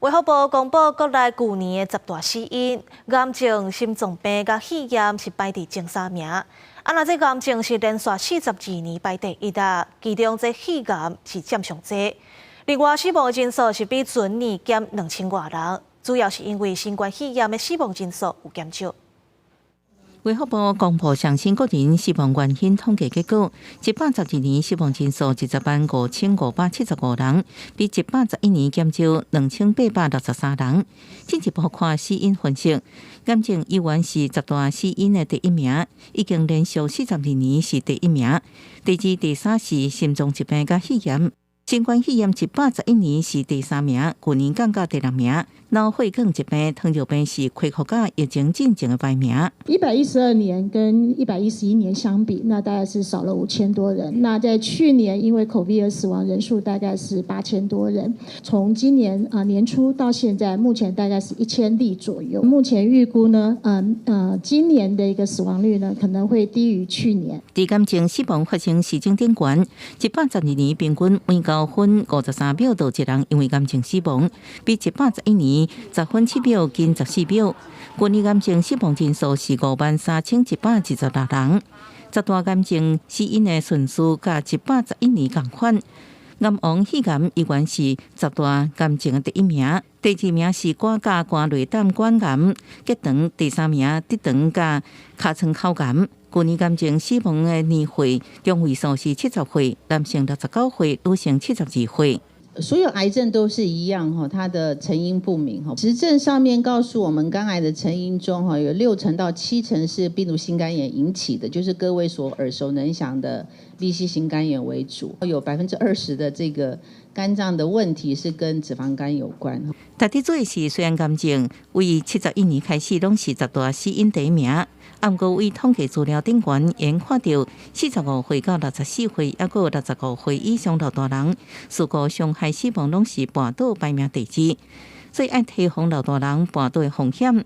衛福部公布國內舊年的十大死因，癌症、心臟病佮肺炎是排佇前三名。啊，若這癌症是連續42年排第一啊，其中這肺癌是佔上濟。另外，死亡人數是比前年減2000外人，主要是因為新冠肺炎的死亡人數有減少。衛福部公布上新個人死亡原因統計結果，112年死亡人數205,575人，比111年減少2863人。進一步看死因分析，癌症依然是十大死因的第一名，已經連續42年是第一名。第二、第三是心臟疾病佮肺炎。新冠肺炎111年是第三名，舊年降到第六名。腦血管疾病、糖尿病是恢復佮疫情進前的排名。112年跟111年相比，那大概是少了5000多人。那在去年因為 COVID 而死亡人數大概是8000多人。從今年啊年初到現在，目前大概是1000例左右。目前預估呢，今年的一個死亡率呢，可能會低於去年。佇癌症死亡發生時鐘頂懸，112年平均每9分53秒就一人因為癌症死亡，比111年10分7秒緊14秒。舊年癌症死亡人數是53,126人。十大癌症死因的順序佮111年仝款。癌王肺癌依然是十大癌症的第一名，第二名是肝佮肝內膽管癌，結腸第三名直腸佮尻川口癌。舊年癌症死亡的年歲中位數是70歲，男性69歲，女性72歲。所有癌症都是一樣哈，它的成因不明哈。實證上面告訴我們，肝癌的成因中哈，有6成到7成是病毒性肝炎引起的，就是各位所耳熟能詳的 B C 型肝炎為主。有20%的這個肝臟的問題是跟脂肪肝有關。值得注意是，雖然癌症為71年開始攏是十大死因第一名，毋過為統計資料頂懸，研看著45歲到64歲，抑閣65歲以上老大人，事故傷害死亡攏是跋倒排名第二，所以愛提防老大人跋倒的風險。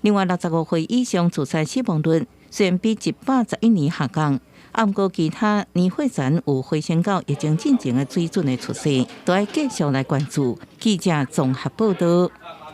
另外，65歲以上自殺死亡率雖然比111年下降，毋過其他年歲層有回升到疫情進前的水準的趨勢，都愛繼續來關注。記者綜合報道。